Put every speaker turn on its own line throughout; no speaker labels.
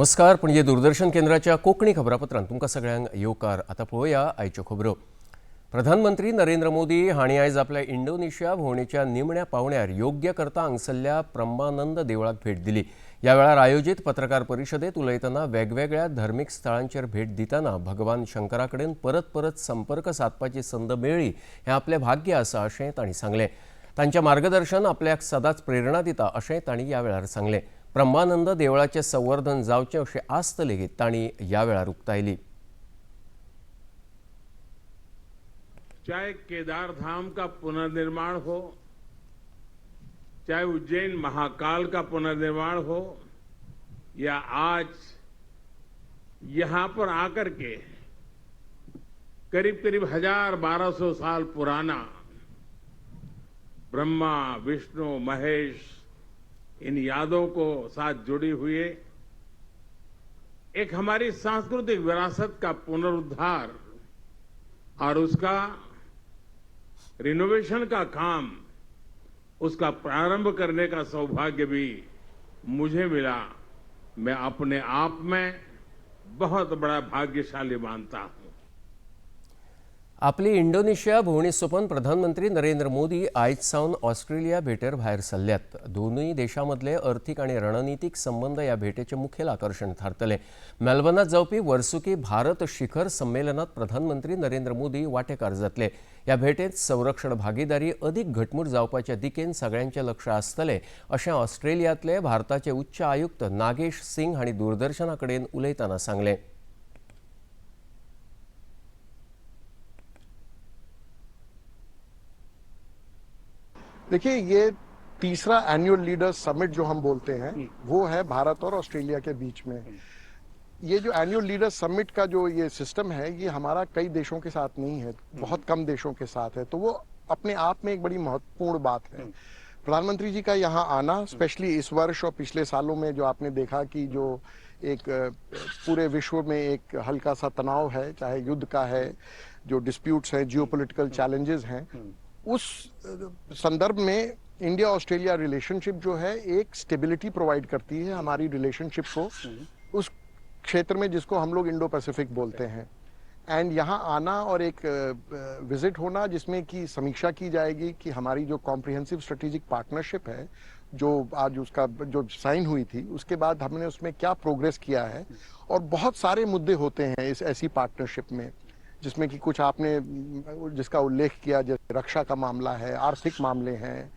नमस्कार, पणजे दूरदर्शन केंद्राच्या कोंकणी खबरापत्रांत तुमकां सगळ्यांक येवकार. आतां पळोवया आयच्यो खबरो. प्रधानमंत्री नरेंद्र मोदी हांणी आयज आपल्या इंडोनेशिया भोंवडेच्या निमण्या पावण्यार योग्य करता हांगसरल्या प्रम्बानंद देवळाक भेट दिली. ह्या वेळार आयोजीत पत्रकार परिशदेंत उलयतना वेगवेगळ्या धर्मीक स्थळांचेर भेट दितना भगवान शंकरा कडेन परत परत संपर्क सादपाची संद मेळ्ळी हें आपलें भाग्य आसा अशें तांणी सांगलें. तांचें मार्गदर्शन आपल्याक सदांच प्रेरणा दिता अशें तांणी ह्या वेळार सांगलें. ब्रह्मानंद देवळाचें संवर्धन जावचें अशी आस्त लेगीत तांणी ह्या वेळार उक्तायली.
चाहे केदार धाम का पुनर्निर्माण हो, चाहे उज्जैन महाकाल का पुनर्निर्माण हो, या आज यहां पर आकर के करीब करीब 1200 साल पुराना ब्रह्मा विष्णु महेश इन यादों को साथ जुड़ी हुए एक हमारी सांस्कृतिक विरासत का पुनरुद्धार और उसका रिनोवेशन का काम, उसका प्रारंभ करने का सौभाग्य भी मुझे मिला। मैं अपने आप में बहुत बड़ा भाग्यशाली मानता हूं।
आपली इंडोनेशिया भोंवडी सोंपोवन प्रधानमंत्री नरेंद्र मोदी आयज सावन ऑस्ट्रेलिया भेटेर भायर सरल्यात. दोनूय देशां मदले अर्थीक आनी रणनितीक संबंद ह्या भेटेचें मुखेल आकर्शण थारतलें. मेलबर्नांत जावपी वर्सुकी भारत शिखर संमेलनांत प्रधानमंत्री नरेंद्र मोदी वांटेकार जातले. ह्या भेटेंत संरक्षण भागीदारी अदीक घटमूट जावपाच्या दिकेन सगळ्यांचें लक्ष आसतलें अशें ऑस्ट्रेलियांतले भारताचे उच्च आयुक्त नागेश सिंग हांणी दूरदर्शना कडेन उलयतना सांगलें.
देखिए, ये तीसरा एनुअल लीडर्स समिट जो हम बोलते हैं वो है भारत और ऑस्ट्रेलिया के बीच में। ये जो एनुअल लीडर्स समिट का जो ये सिस्टम है, ये हमारा कई देशों के साथ नहीं है, बहुत कम देशों के साथ है, तो वो अपने आप में एक बड़ी महत्वपूर्ण बात है। प्रधानमंत्री जी का यहाँ आना, स्पेशली इस वर्ष और पिछले सालों में जो आपने देखा कि जो एक पूरे विश्व में एक हल्का सा तनाव है, चाहे युद्ध का है, जो डिस्प्यूट्स हैं, जियोपॉलिटिकल चैलेंजेस हैं, उस संदर्भ में इंडिया ऑस्ट्रेलिया रिलेशनशिप जो है एक स्टेबिलिटी प्रोवाइड करती है हमारी रिलेशनशिप को उस क्षेत्र में जिसको हम लोग इंडो पैसिफिक बोलते हैं। एंड यहाँ आना और एक विजिट होना जिसमें कि समीक्षा की जाएगी कि हमारी जो कॉम्प्रिहेंसिव स्ट्रेटेजिक पार्टनरशिप है, जो आज उसका जो साइन हुई थी, उसके बाद हमने उसमें क्या प्रोग्रेस किया है। और बहुत सारे मुद्दे होते हैं इस ऐसी पार्टनरशिप में, जिसमें कि कुछ आपने जिसका उल्लेख किया, जैसे रक्षा का मामला है, आर्थिक मामले हैं,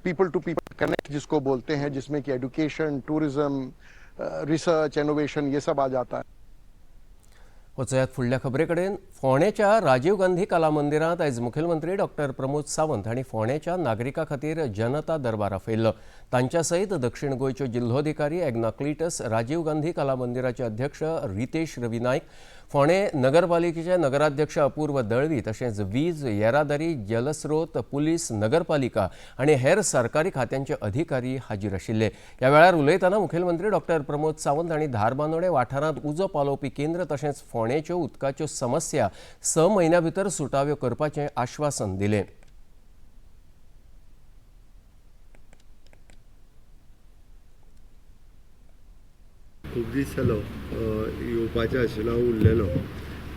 पीपल टू पीपल कनेक्ट जिसको बोलते हैं, जिसमें कि एजुकेशन, टूरिज्म, रिसर्च, इनोवेशन ये सब आ जाता है।
वचयात फुडल्या खबरे कडेन. फोंडेच्या राजीव गांधी कला मंदिरांत आयज मुखेलमंत्री डॉक्टर प्रमोद सावंत हांणी फोंडेच्या नागरिकां खातीर जनता दरबार आपयल्लो. तांच्या सयत दक्षिण गोंयच्यो जिल्होधिकारी एग्ना क्लिटस, राजीव गांधी कला मंदिराचे अध्यक्ष रितेश रवी नायक, फोंडें नगरपालिकेचे नगराध्यक्ष अपूर्व दळवी, तशेंच वीज, येरादारी, जलस्रोत, पुलीस, नगरपालिका आनी हेर सरकारी खात्यांचे अधिकारी हाजीर आशिल्ले. ह्या वेळार उलयतना मुखेलमंत्री डॉक्टर प्रमोद सावंत हांणी धारबांदोडें वाठारांत उजो पालोवपी केंद्र तशेंच फोंडेच्यो उदकाच्यो समस्या 6 म्हयन्यां भितर सुटाव्यो करपाचें आश्वासन दिलें.
खूब दीस जालो येवपाचें आशिल्लो, हांव उरलेलो.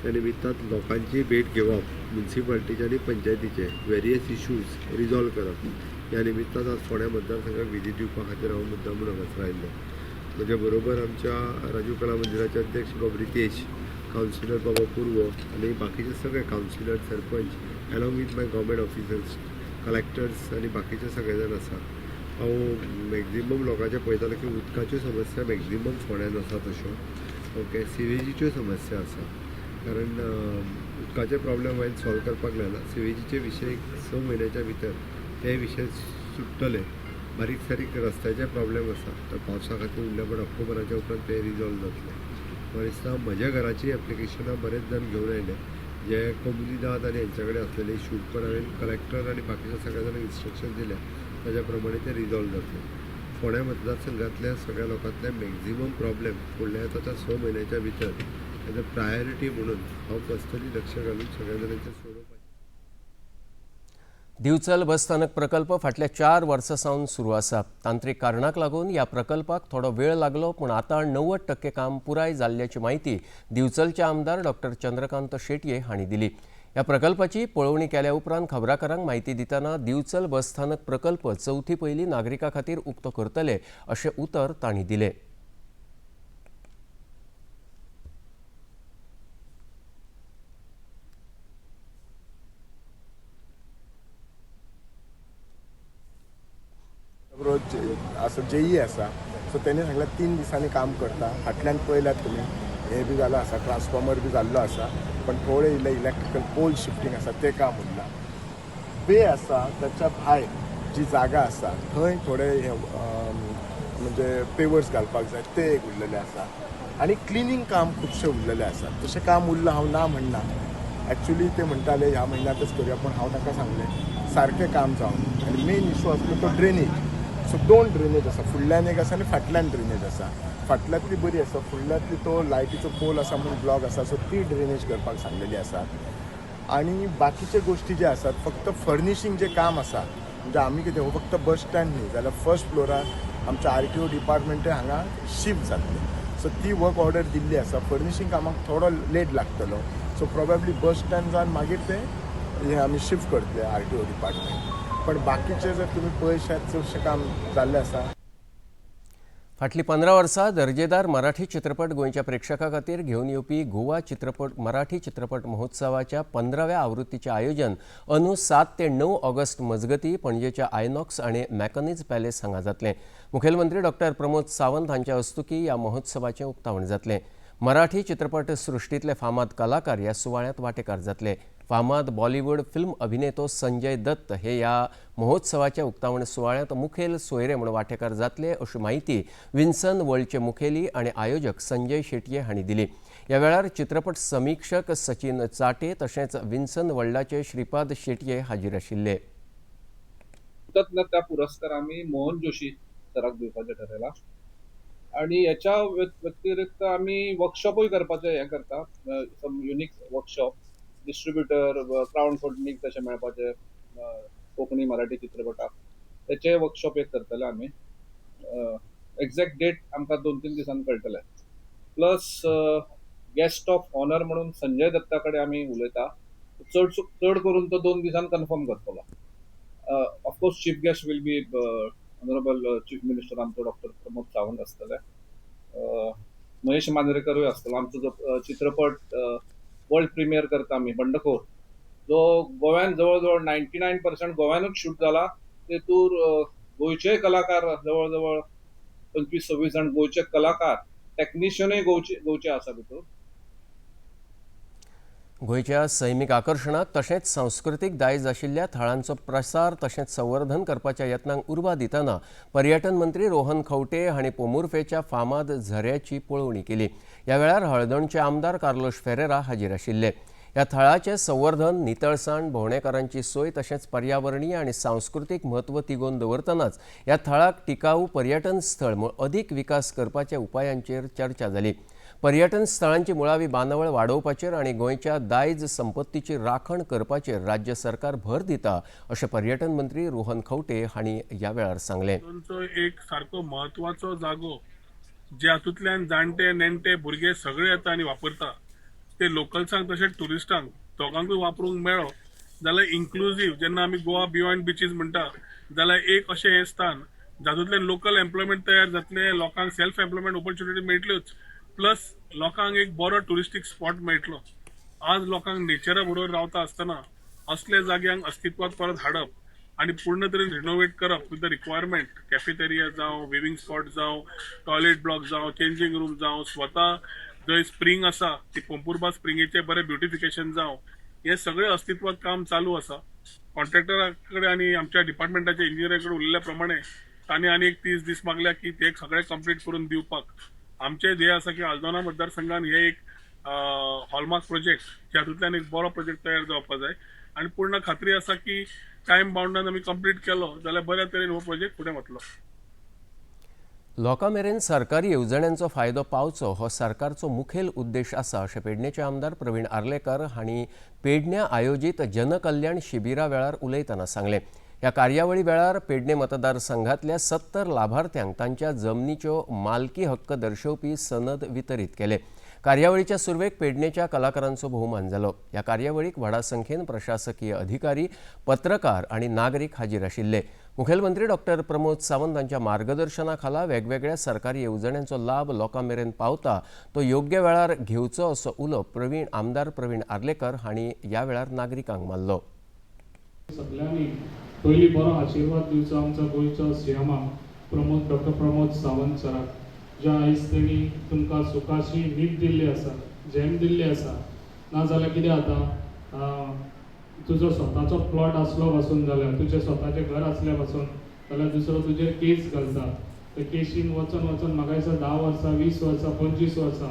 त्या निमित्तान लोकांची भेट घेवप, म्युनिसिपालिटीचे आनी पंचायतीचे वेरियस इश्यूज रिजॉल्व करप ह्या निमित्तान आज फोंड्या मतदारसंघाक विजीट दिवपा खातीर हांव मुद्दाम म्हूण हांगासर आयिल्लो. म्हज्या बरोबर आमच्या राजीव कला मंदिराचे अध्यक्ष बाब रितेश, कावन्सिलर बाबा पूर्व आनी बाकीचे सगळे councillor, sarpanch, along with my government officers, collectors आनी बाकीचे सगळे जाण आसा. हांव मॅक्झिमम लोकांचें पळयतालो की उदकाच्यो समस्या मॅक्झिमम फोंड्यान आसा तश्यो, ओके, सिवेजीच्यो समस्या आसा, कारण उदकाचे प्रॉब्लेम हांवें सॉल्व करपाक लागला. सिवेजीचे विशय 6 म्हयन्याच्या भितर ते विशय सुट्टले. बारीक सारीक रस्त्याचे प्रॉब्लेम आसा, तर पावसा खातीर उरले, पण ऑक्टोबराच्या उपरांत ते रिजॉल्व जातले. म्हाका दिसता म्हज्या घराची एप्लिकेशनां बरेच जाण घेवन आयले, जे कोमुनिदाद आनी हेंच्या कडेन आसलेले इशू, पण हांवें कलेक्टर आनी बाकीच्या सगळ्या जाणांक इन्स्ट्रक्शन दिल्या, ताज्या प्रमाणे ते रिजॉल्व जातले. फोंड्या मतदारसंघातल्या सगळ्या लोकांतले मॅक्झिमम प्रॉब्लेम फुडल्या येता 6 म्हयन्याच्या भितर एज अ प्रायोरिटी म्हणून हांव पर्सनली लक्ष घालून सगळ्या जाणांचे सोडोवपाचें.
दिवचल बसस्थानक प्रकल्प फाटल्या 4 वर्सां सावन सुरू आसा. तांत्रीक कारणाक लागून ह्या प्रकल्पाक थोडो वेळ लागलो, पूण आतां 90% काम पुराय जाल्ल्याची म्हायती दिवचलचे आमदार डॉक्टर चंद्रकांत शेटये हांणी दिली. ह्या प्रकल्पाची पळोवणी केल्या उपरांत खबराकारांक म्हायती दितना दिवचल बसस्थानक प्रकल्प चवथी पयलीं नागरिकां खातीर उक्तो करतले अशें उतर तांणी दिलें.
असो जेई आसा, सो तेणी सांगलें 3 दिसांनी काम करता. फाटल्यान पळयल्यात तुमी, हें बी जालां आसा, ट्रान्सफॉर्मर बी जाल्लो आसा, पण थोडे इल्लें इलेक्ट्रिकल पोल शिफ्टींग आसा तें काम उरलां. बे आसा ताच्या भायर जी जागा आसा थंय थोडे हे म्हणजे पेवर्स घालपाक जाय ते एक उरलेले आसा आनी क्लिनींग काम खुबशें उरलेलें आसा. तशें काम उरलां हांव ना म्हणना, एक्चुली ते म्हणटाले ह्या म्हयन्यांतच करुया, पूण हांव तांकां सांगलें सारकें काम जावन. आनी मेन इशू आसलो तो ड्रेनेज. सो 2 ड्रेनेज आसा, फुडल्यान एक आसा आनी फाटल्यान ड्रेनेज आसा. फाटल्यांतली बरी आसा, फुडल्यांतली तो लायटीचो पोल आसा म्हूण ब्लॉक आसा, सो ती ड्रेनेज करपाक सांगलेली आसा. आनी बाकीचे गोश्टी जे आसात फक्त फर्निशींग जें काम आसा, म्हणजे आमी कितें हो फक्त बस स्टँड न्ही जाल्यार फर्स्ट फ्लोरार आमच्या RTO डिपार्टमेंटय हांगा शिफ्ट जातलें. सो ती वर्क ऑर्डर दिल्ली आसा. फर्निशींग कामाक थोडो लेट लागतलो, सो प्रोबेबली बस स्टँड जावन मागीर तें हें आमी शिफ्ट करतले RTO department. पण बाकीचे जर तुम्ही पळयशात चडशें काम जाल्लें आसा.
फाटलीं 15 वर्सां दर्जेदार मराठी चित्रपट गोंयच्या प्रेक्षकां खातीर घेवन येवपी गोवा चित्रपट मराठी चित्रपट महोत्सवाच्या 15व्या आवृत्तीचें आयोजन अंदू 7 ते 9 ऑगस्ट मजगतीं पणजेच्या आयनॉक्स आनी मॅकनीज पॅलेस हांगा जातलें. मुखेलमंत्री डॉक्टर प्रमोद सावंत हांच्या हस्तुकीं ह्या महोत्सवाचें उक्तावण जातलें. मराठी चित्रपट सृश्टींतले फामाद कलाकार ह्या सुवाळ्यांत वांटेकार जातले. फामाद बॉलिवूड फिल्म अभिनेतो संजय दत्त हे ह्या महोत्सवाच्या उक्तावण सुवाळ्यांत मुखेल सोयरे म्हूण वांटेकार जातले अशी म्हायती विन्सन वर्ल्डचे मुखेली आनी आयोजक संजय शेटये हांणी दिली. ह्या वेळार चित्रपट समिक्षक सचिन चाटे तशेंच विन्सन वर्ल्डाचे श्रीपाद शेटये हाजीर आशिल्ले.
त्या पुरस्कार आमी मोहन जोशी सराक दिवपाचें ठरयलां आनी ह्याच्या व्यतिरिक्त आमी वर्कशॉपूय करपाचें हें करता, some unique workshop, distributor crowd funding तशें मेळपाचें कोंकणी मराठी चित्रपटाक तेचे वर्कशॉप एक करतले आमी. एक्झॅक्ट डेट आमकां 2-3 दिसांनी कळटले. प्लस गेस्ट ऑफ ऑनर म्हणून संजय दत्ता कडेन आमी उलयता, चड करून तो 2 दिसान कन्फर्म करतलो. Of course chief guest will be honourable chief minister आमचो डॉक्टर प्रमोद सावंत आसतले, महेश मांजरेकरूय आसतलो. आमचो जो चित्रपट वर्ल्ड प्रिमियर करता आमी बंडखोर, जो गोव्यान जवळ जवळ 99% गोव्यानूच शूट जाला, तेतूर गोंयचेय कलाकार जवळ जवळ 25-26 जाण गोंयचे कलाकार, टॅक्निशियनूय गोंयचे आसा भितर.
गोंयच्या सैमीक आकर्शणाक तशेंच सांस्कृतीक दायज आशिल्ल्या थळांचो प्रसार तशेंच संवर्धन करपाच्या यत्नांक उर्बा दितना पर्यटन मंत्री रोहन खंवटे हांणी पोमुर्फेच्या फामाद झऱ्याची पळोवणी केली. ह्या वेळार हळदणचे आमदार कार्लोश फेरेरा हाजीर आशिल्ले. ह्या थळाचें संवर्धन, नितळसाण, भोंवडेकारांची सोय तशेंच पर्यावरणीय आनी सांस्कृतीक म्हत्व तिगोवन दवरतनाच ह्या थळाक टिकाऊ पर्यटन स्थळ म्हूण अदीक विकास करपाच्या उपायांचेर चर्चा जाली. पर्यटन स्थळांची मुळावी बांदावळ वाडोवपाचेर आनी गोंयच्या दायज संपत्तीची राखण करपाचेर राज्य सरकार भर दिता अशें पर्यटन मंत्री रोहन खंवटे हांणी ह्या वेळार सांगलें.
एक सारको म्हत्वाचो जागो जे हातूंतल्यान जाणटे नेणटे भुरगे सगळे येता आनी वापरता, ते लोकल्सांक तशेंच ट्युरिस्टांक दोगांकूय वापरूंक मेळ्ळो जाल्यार इन्क्लुजीव जेन्ना आमी गोवा बियॉन्ड बिचीस म्हणटा जाल्यार एक अशें हें स्थान जातूंतल्यान लोकल एम्प्लॉयमेंट तयार जातलें, लोकांक सेल्फ एम्प्लॉयमेंट ऑपॉर्च्युनिटी मेळटल्योच, प्लस लोकांक एक बरो ट्युरिस्टीक स्पॉट मेळटलो. आज लोकांक नेचरा बरोबर रावता आसतना असल्या जाग्यांक अस्तित्वात परत हाडप आनी पूर्ण तरेन रिनोवेट करप विथ the requirement, cafeteria जावं, विविंग स्पॉट जावं, टॉयलेट ब्लॉक जावं, चेंजींग रूम जावं, स्वता जंय स्प्रींग आसा ती पोंपुर्बा स्प्रिंगेचें बरें ब्युटिफिकेशन जावं, हें सगळें अस्तित्वात काम चालू आसा. कॉन्ट्रॅक्टरा कडेन आनी आमच्या डिपार्टमेंटाच्या इंजिनियरा कडेन उलयल्ल्या प्रमाणे तांणी आनी एक 30 दीस मागल्या की ते सगळें कंप्लीट करून दिवपाक. आमचें ध्येय आसा की आल्दोना मतदारसंघान हे एक हॉलमार्क प्रोजेक्ट हातूंतल्यान एक बरो प्रोजेक्ट तयार जावपा जाय आनी पूर्ण खात्री आसा की टायम बाउंडान आमी कंप्लीट केलो जाल्यार बऱ्या तरेन हो प्रोजेक्ट फुडें वतलो.
लोकां मेरेन सरकारी येवजण्यांचो फायदो पावचो हो सरकारचो मुखेल उद्देश आसा अशें पेडणेचे आमदार प्रवीण आर्लेकर हांणी पेडण्यां आयोजीत जनकल्याण शिबिरा वेळार उलयतना सांगलें. ह्या कार्यावळी वेळार पेडणे मतदारसंघातल्या 70 लाभार्थ्यांक तांच्या जमनीच्यो मालकी हक्क दर्शोवपी सनद वितरीत केले. कार्यावळीच्या सुरवेक पेडणेच्या कलाकारांचो भोवमान जालो. ह्या कार्यावळीक व्हडा संख्येन प्रशासकीय अधिकारी, पत्रकार आनी नागरीक हाजीर आशिल्ले. मुखेलमंत्री डॉक्टर प्रमोद सावंत हांच्या मार्गदर्शना खाला वेगवेगळ्या सरकारी येवजण्यांचो लाभ लोकां मेरेन पावता तो योग्य वेळार घेवचो असो उलो आमदार प्रवीण आर्लेकर हांणी ह्या वेळार नागरिकांक मारलो.
सगळ्यांनी पयलीं बरो आशिर्वाद दिवचो आमचो गोंयचो सीएमाक डॉक्टर प्रमोद सावंत सराक, ज्या आयज तेणी तुमकां सुखाची न्हीद दिल्ली आसा, झेम दिल्ली आसा. नाजाल्यार कितें जाता, तुजो स्वताचो प्लॉट आसलो पासून जाल्यार, तुजें स्वताचें घर आसल्या पासून जाल्यार दुसरो तुजेर केस घालता. त्या केशीन वचोन वचोन म्हाका दिसता 10 वर्सां, 20 वर्सां, 25 वर्सां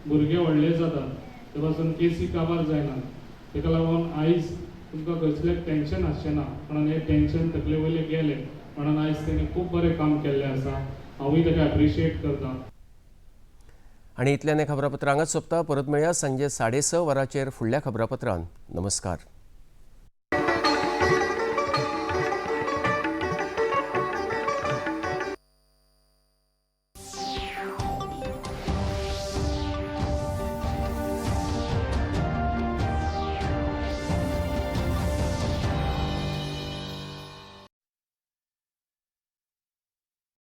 भुरगे व्हडले जातात ते पासून केसी काबार जायनात. तेका लागून आयज तुमकां कसलें टेंशन आसचें ना, म्हणून हें टेंशन तकले वयलें गेलें म्हणून आयज तेणी खूब बरें काम केल्लें आसा. हांवूय ताका एप्रिशिएट करता.
आनी इतल्यान हें खबरापत्र हांगाच सोंपता. परत मेळया सांजे 6:30 वरांचेर फुडल्या खबरापत्रान. नमस्कार.